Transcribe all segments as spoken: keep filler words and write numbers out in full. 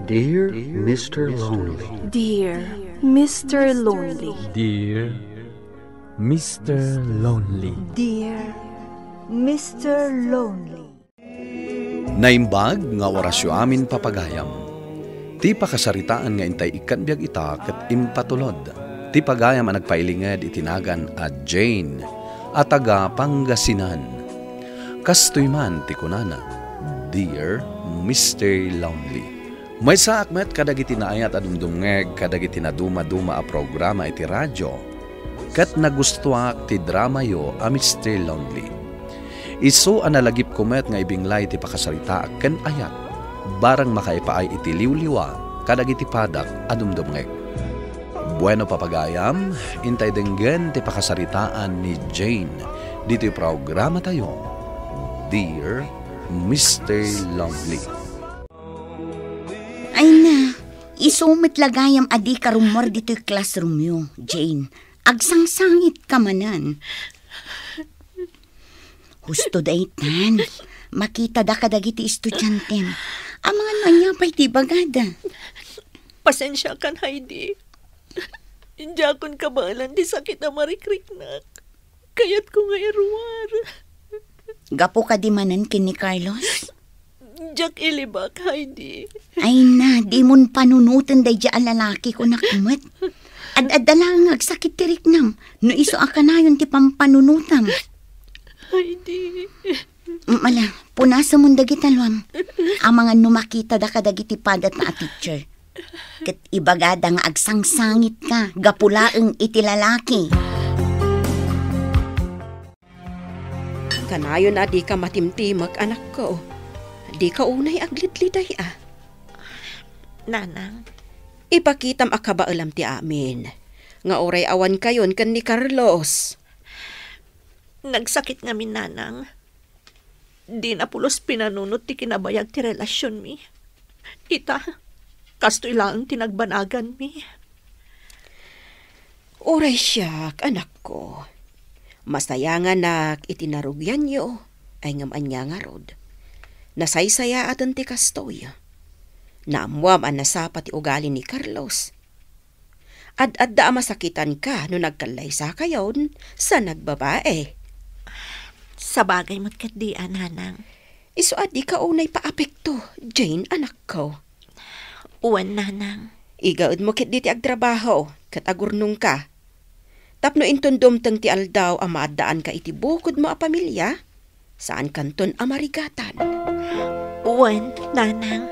Dear Mister Lonely. Dear Mister Lonely. Dear Mister Lonely. Dear Mister Lonely. Naimbag nga orasyo amin, papagayam. Ti pakasaritaan nga intay ikkan biag ita ket impatulod ti pagayam a nagpailinged iti nagan a Jane a taga Pangasinan. Kastoy man ti kunana, "Dear Mister Lonely." Maysaak met kadagiti naayat a dumdumngeg kadagiti nadumaduma a programa iti radio, ket nagustuak ti dramayo a Mister Lonely. Isu a nalagipko met nga ibinglay ti pakasaritaak ken ayat, barang makaipaay iti liwliwa kadagiti padak a dumdumngeg. Bueno, papagayam, intay denggen ti pakasaritaan ni Jane ditoy programatayo, Dear Mister Lonely. Ay na, isu met la gayam a dika rummuar ditoy classroomyo, Jane. Agsangsangitka manen. Husto daytan. Makitada kadagiti estudiantem. Amangan no ania pay ti ibagada. Pasensiakan, Heidi. Diakon kabaelan ti sakit a marikriknak. Kayatko nga iruar. Gapu kadi manen ken ni Carlos? Diak ilibak, Heidi. Ay na, dimon panunoten daydiay a lalaki, kunak met. Ad-adda laeng nga agsakit ti riknam, no isu a kanayon ti pampanunotam. Heidi. Mm, ala, punasemon dagiti aluam. Amangan no makitada kadagiti padata a teacher. Ket ibagada nga agsangsangitka, gapu laeng iti lalaki. Kanayon a dika matimtimek, anakko. Dika unay aglidliday a. Nanang. Ipakitam a kabaelam ti amin. Nga uray awankayon ken ni Carlos. Nagsakit ngamin, Nanang. Dina pulos pinanunot ti kinabayag ti relasionmi. Ita, kastoy laeng ti nagbanaganmi. Uray siak, anakko. Masayanganak iti narugianyo, ay ngem ania ngarud? Nasaysayaaten ti kastoy. Naammoam a nasapa ti ugali ni Carlos. Ad-adda a masakitanka no nagkallaysakayon sa nagbabae. Sabagay met ketdi a, Nanang. Isu a dika unay paapekto, Jane, anakko. Wen, Nanang. Igaedmo ketdi ti agtrabaho ket agurnongka. Tapno inton dumteng ti aldaw a maaddaanka iti bukodmo a pamilia, saankanton a marigatan. Wen, Nanang.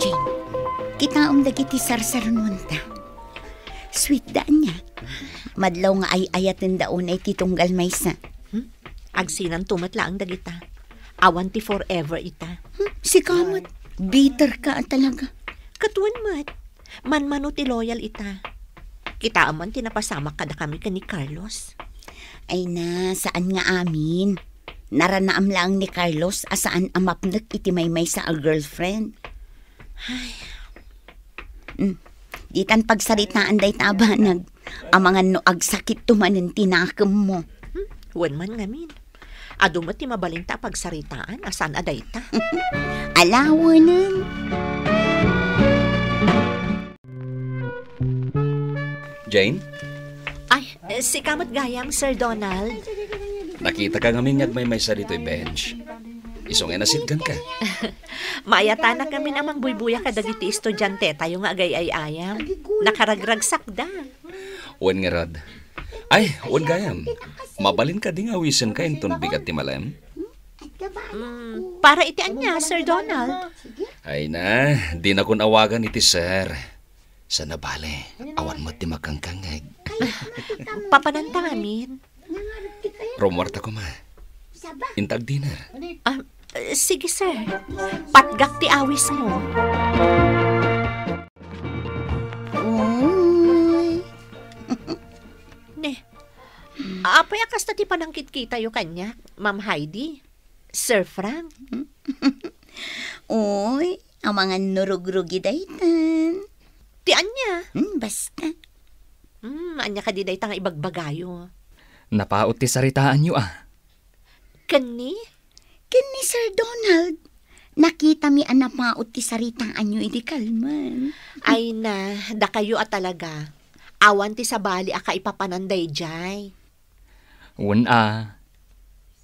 Jane, kitaem dagiti sarsarunoanta. Sweet da ania. Madlaw nga ay-ayatenda unay ti tunggal maysa. Hmm? Agsinanto met laeng dagita. Awan ti forever ita. Hmm? Sika met, bitter ka a talaga. Ket wen met, manmano ti loyal ita. Kitaem man ti napasamak kadakami ken ni Carlos. Ay na, saan nga amin. Naranaam laeng ni Carlos a saan a mapnek iti maymaysa a girlfriend. Ay. Mm. Ditan pagsaritaan dayta a banag. Amangan no agsakitto manen ti nakemmo. Hmm, wen man ngamin. Adu met ti mabalinta a pagsaritaan a saan a dayta. Alawenen. Jane? Ay, sika met gayam, Sir Donald. Nakitaka ngamin nga agmaymaysa ditoy bench. Isu nga nasitganka. Maayatanak ngamin a mangbuybuya kadagiti estudiantetayo nga agay-ay-ayam. Nakaragragsakda. Wen ngarud. Ay, wen gayam. Mabalin kadi nga awisenka inton bigat ti malem? Mm, para iti ania, Sir Donald? Ay na, dinakon awagan iti sir. Saan a bale, awan met ti makangkangngeg. Papananta ngamin. Rummuarta koma. Inta agdinner. Ah, sige, sir. Patgak ti awismo. Uy. Ne, apay a kasta ti panangkitkitayo kaniak, Ma'am Heidi? Sir Frank? Uy, amangan no rugrugi daytan. Ti ania? Hmm, basta. Hmm, ania kadi dayta nga ibagbagayo? Napaut ti saritaanyo, a. Ken ni? Ken ni Sir Donald. Nakitami a napaut ti saritaanyo idi kalman. Ay na, dakayo a talaga. Awan ti sabali a kaipapanan daydiay. Wen a.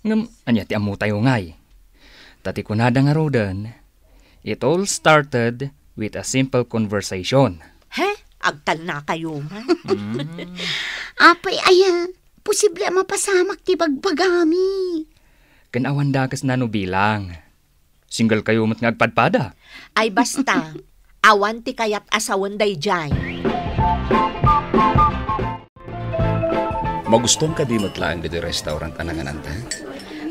Ngem, ania ti ammotayo ngay? Ta ti kunada ngaruden, it all started with a simple conversation. He? Agtalnakayo man. Mm. Apay aya, posible a mapasamak ti bagbagami. Ken awan dakes nano bilang. Single kayo met nga agpadpada. Ay basta, awan ti kayat a sawen daydiay. Magustuam kadi met laeng ditoy restaurant a nangananta?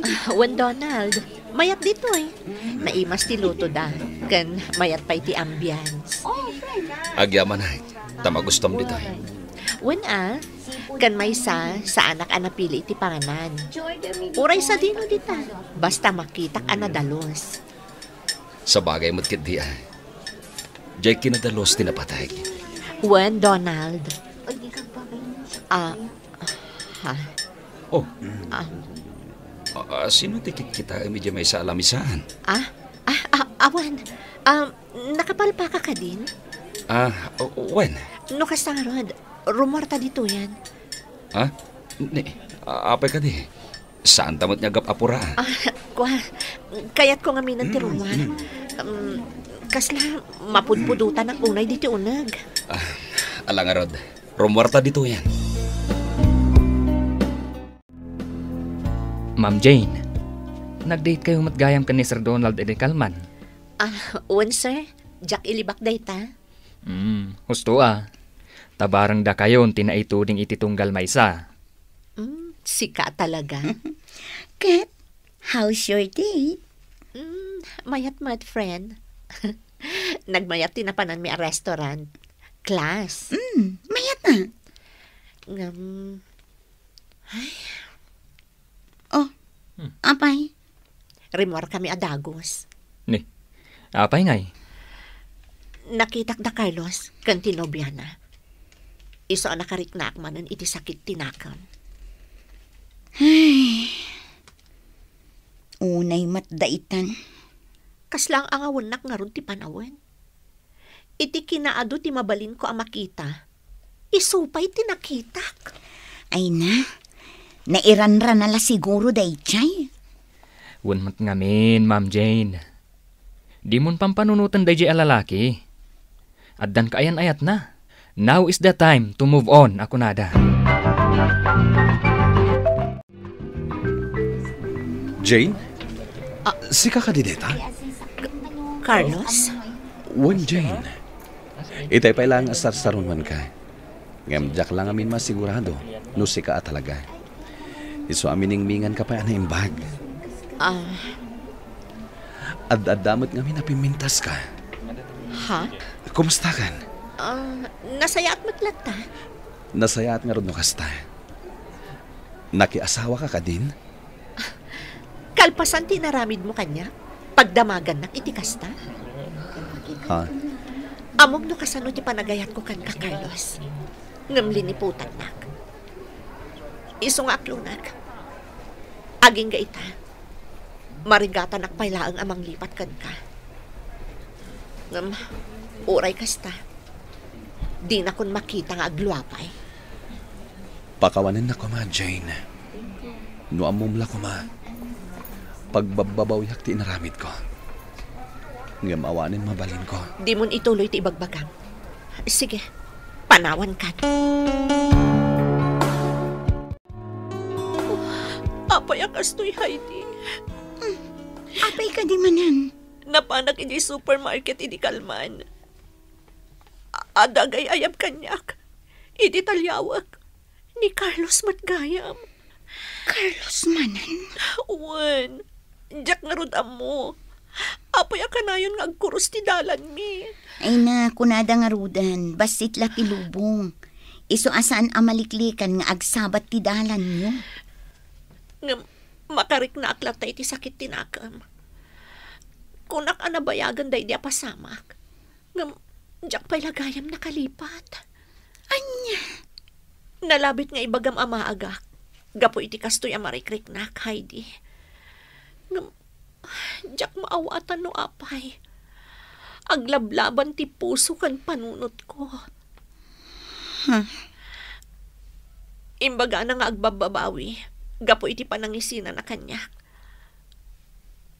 Ah, wen, Donald. Mayat ditoy. Naimas ti lutoda. Ken mayat pay ti ambience. Agyamanak, ta magustuam ditoy. Wen a, ken maysa, saanak a napili iti panan. Uray sadino dita. Basta makitak a nadalus. Sabagay met ketdi a. Diay kinadalus ti napateg. Wen, Donald. Ah, ha? Oh. Ah. Ah, sino ti kitkitaem idiay maysa a lamisaan? Ah? Ah, ah, awan. Ah, nakapalpaka kadin? Ah, o-, o-, wen. No kasarod, rumuarta ditoyen. Ha? Ni, a-, apay kadi? Saanta met nga agap-apura? Ah, kua, kayatko ngamin ti rumuar. Um, kasla, mapudpudotanak unay ditoy uneg. Ah, ala ngarud. Rumuarta ditoyen. Ma'am Jane, nag-date kayo met gayam ken ni Sir Donald idi kalman? Ah, wen, sir. Diak ilibak dayta. Hmm, husto a. Ta bareng dakayon ti naituding iti tunggal maysa. Hmm, sika talaga. Ket, how's your day? Hmm, mayat met, friend. Nagmayat ti napananmi a restaurant. Class. Hmm, mayat a. Ngem, ay. Oh, hmm. Apay? Rimmuarkami a dagus. Ni, apay ngay? Nakitak da Carlos ken ti nobiana. Isu a nakariknaak manen iti sakit ti nakem. Ay, unay met daytan. Kasla ang angawennak ngarud ti panawen. Iti kinaadu ti mabalinko a makita, isu pay ti nakitak. Ay na, nairanrana la siguro daydiay. Wen met ngamin, Ma'am Jane. Dimon pampanunoten daydiay a lalaki. Addan kaayan-ayatna. Now is the time to move on, a kunada. Jane? Ah. Sika kadi dayta? Carlos? Wen, Jane. Itay pay laeng a sarsarunenka. Ngem diak la ngamin masigurado no sika a talaga. Isu a miningminganka pay a naimbag. Ah. Ad-adda met ngamin a pimmintaska. Ha? Kumustakan? Ah, nasayaat met latta. Nasayaat ngarud no kasta. Nakiasawaka kadin? Kalpasan ti inaramidmo kaniak, pagdamagannak iti kasta? Ha? Ammom no kasano ti panagayatko kenka, Carlos. Ngem liniputannak. Isu nga aklonak. Agingga ita, marigatanak pay laeng a manglipat kenka. Ngem, uray kasta, dinakon makita nga aglua pay. Pakawanennak koma, Jane. No ammom la koma, pagbabbabawiak ti inaramidko. Ngem awanen mabalinko. Dimon ituloy ti ibagbagam. Sige, panawankan. Apay a kastoy, Heidi? Hmm. Apay kadi manen? Napanak idiay supermarket idi kalman. A-, adda agay-ayab kaniak. Idi taliawek, ni Carlos met gayam. Carlos manen? Wen, diak ngarud ammo. Apay a kanayon nga agkurus ti dalanmi? Ay na, kunada ngaruden, bassit la ti lubong. Isu a saan a maliklikan nga agsabat ti dalanyo. Ngem, makariknaak latta iti sakit ti nakem. Kunak a nabayagen daydi a pasamak. Ngem, diak pay la gayam nakalipat. Ania? Nalabit nga ibagam a maagak gapu iti kastoy a marikriknak, Heidi. Ngem, Diak maawatan no apay. Aglablaban ti puso ken panunotko. Hmm. Imbagana nga agbabbabawi gapu iti panangisinana kaniak.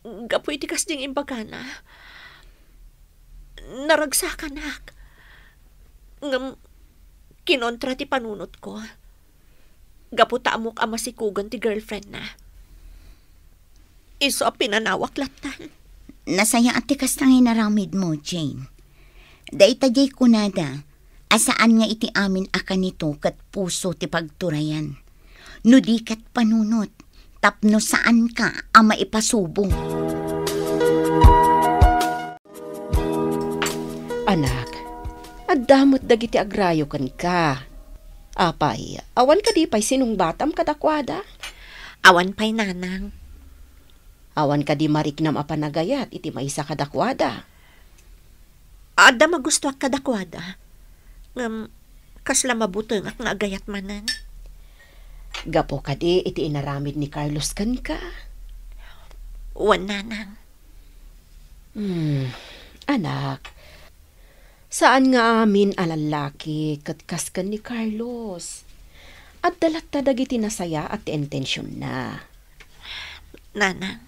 Gapu iti kasding imbagana, naragsakanak. Ngem kinontra ti panunotko. Gapu ta ammok a masikugan ti girlfriendna. Isu a pinanawak lattan. Nasayaat ti kasta nga inaramidmo, Jane. Dayta diay kunada a saan nga iti amin a kanito ket puso ti pagturayan. No di ket panunot, tapno saanka a maipasubo. Anak, adda met dagiti agrayo kenka. Apay, awan kadi pay sinungbatam kadakuada? Awan pay, nanang. Awan kadi mariknam a panagayat iti maysa kadakuada? Adda magustoak kadakuada. Ngem, kasla mabutengak nga agayat manen. Gapu kadi iti inaramid ni Carlos kenka? Wen, nanang. Hmm, anak, saan nga amin a lallaki ket kas ken ni Carlos. Adda latta dagiti nasayaat ti intensionna. Nanang.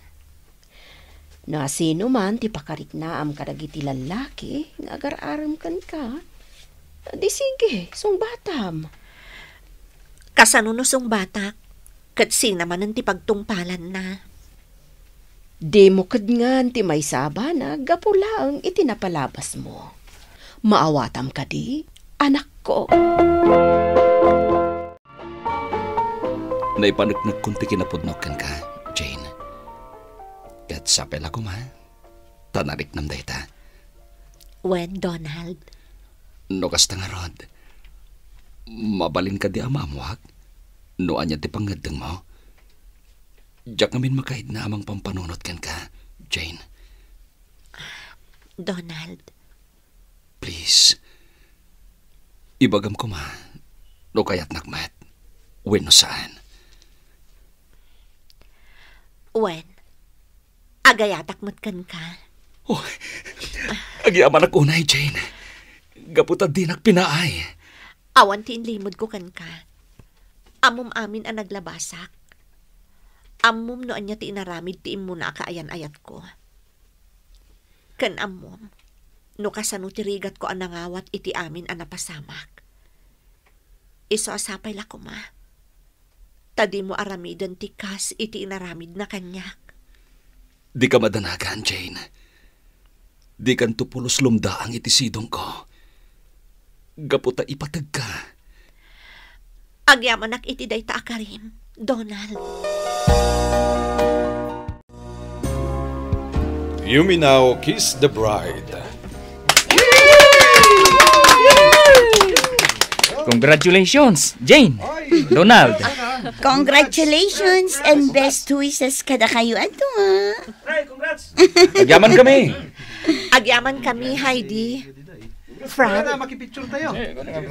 No asino man ti pakariknaam kadagiti lallaki nga agar-arem kenka, di sige, sungbatam. Kasano no sungbatak? Ket sina manen ti pagtungpalanna? Dimo kedngan ti maysa a banag gapu laeng iti napalabasmo. Maawatam kadi, anakko? Naipaneknekkon ti kinapudnok kenka, Jane. Ket sapay la koma ta nariknam dayta. Wen, Donald. No kasta ngarud, mabalin kadi a maammoak no ania ti pangngeddengmo? Diak ngamin makaidna a mangpampanunot kenka, Jane. Donald. Please, ibagam koma no kayatnak met wenno saan. Wen, agayatak met kenka. Oh, agyamanak unay, Jane. Gapu ta dinak pinaay. Awan ti inlimodko kenka. Ammom amin a naglabasak. Ammom no ania ti inaramid ti immuna a kaayan-ayatko. Ken ammom no kasano ti rigatko a nangawat iti amin a napasamak. Isu a sapay la koma ta dimo aramiden ti kas iti inaramidna kaniak. Dika madanagan, Jane. Dikanto pulos lumdaang iti sidongko. Gapu ta ipategka. Agyamanak iti dayta a karim, Donald. You may now kiss the bride. Congratulations, Jane, Donald. Congratulations and best wishes kadakayo, adua. Agyaman kami. Agyaman kami, Heidi. Frank,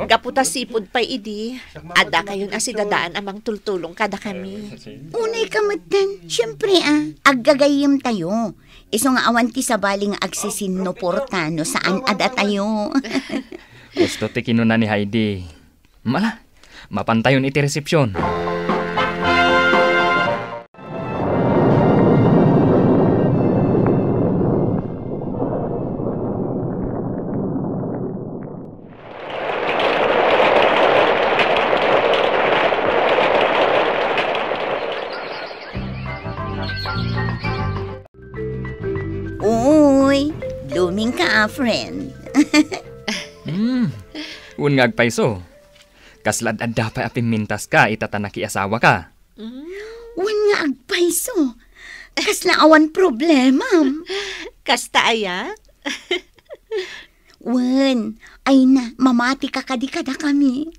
gapu ta sipud pay idi, adda kayon a sidadaan a mangtultulong kadakami. Unay ka metten, siempre, ah, aggagayyem tayo. Isu nga awan ti sabali nga agsisinnuporta no saan a datayo. Husto ti kinuna ni Heidi. Mala, mapantayon iti resepsyon. Uy, blooming ka, ah, friend. Hmm, wen nga agpayso. Kasla ad-adda pay a pimmintaska ita ta nakiasawaka. Mm. Wen nga agpayso. Kasla awan problemam. Kasta aya? Wen, ay na, mamatika kadi kadakami.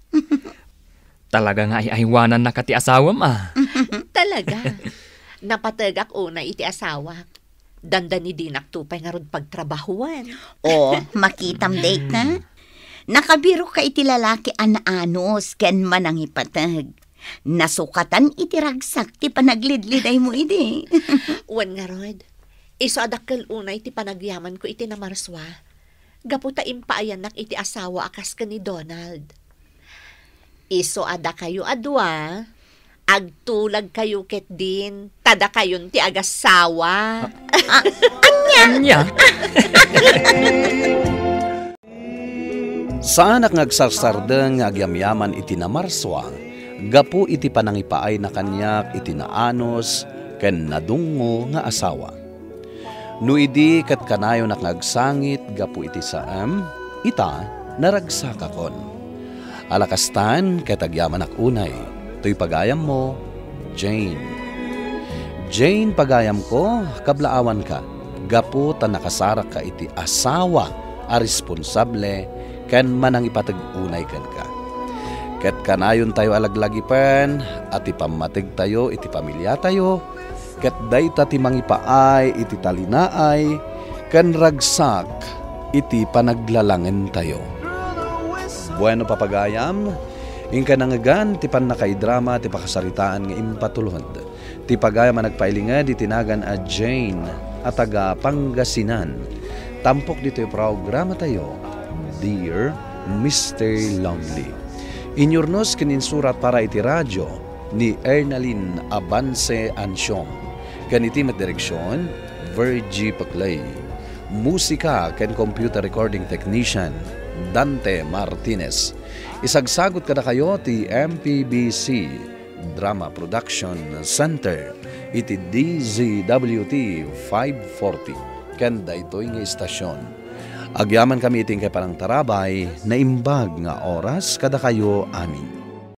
Talaga nga ay-aywannaka ti asawam, ah. Talaga. Napategak unay iti asawak. Dandani dinakto pay ngarud pagtrabahuan. O, makitam dayta? Nakabiruka iti lalaki a naanus ken manangipateg. Nasukatan iti ragsak ti panaglidlidaymo idi. Wen ngarud, Isu a dakkel unay ti panagyamanko iti namarsua, gapu ta impaayannak iti asawa a kas ken ni Donald. Isu a dakayo a dua, agtulagkayo ketdin, ta dakayon ti agasawa. Ania? Saanak nga agsarsardeng nga agyamyaman iti namarsua gapu iti panangipaayna kaniak iti naanus ken nadungngo nga asawa. No idi ket kanayonak nga agsangit gapu iti saem, ita, naragsakakon. Ala kastan, ket agyamanak unay, toy pagayammo, Jane. Jane, pagayamko, kablaawanka, gapu ta nakasarakka iti asawa a responsable ken manangipateg unay kenka. Ket kanayontayo a laglagipen a ti pammategtayo iti pamiliatayo, ket dayta ti mangipaay iti talinaay ken ragsak iti panaglalangentayo. Bueno, papagayam, inka nangngegan ti pannakaidrama ti pakasaritaan nga impatulod ti pagayam a nagpailinged iti nagan a Jane a taga Pangasinan. Tampok ditoy programatayo, Dear Mister Lonely. Inyurnos ken insurat para iti radio ni Ernalyn Avance Ansiong. Ken iti met direksion, Virgie Peclay. Musika ken computer recording technician, Dante Martinez. Isagsagut kadakayo ti M P B C Drama Production Center iti D Z W T five forty ken daytoy nga istasion. Agyamankami iti inkay panangtarabay, naimbag nga oras kadakayo amin.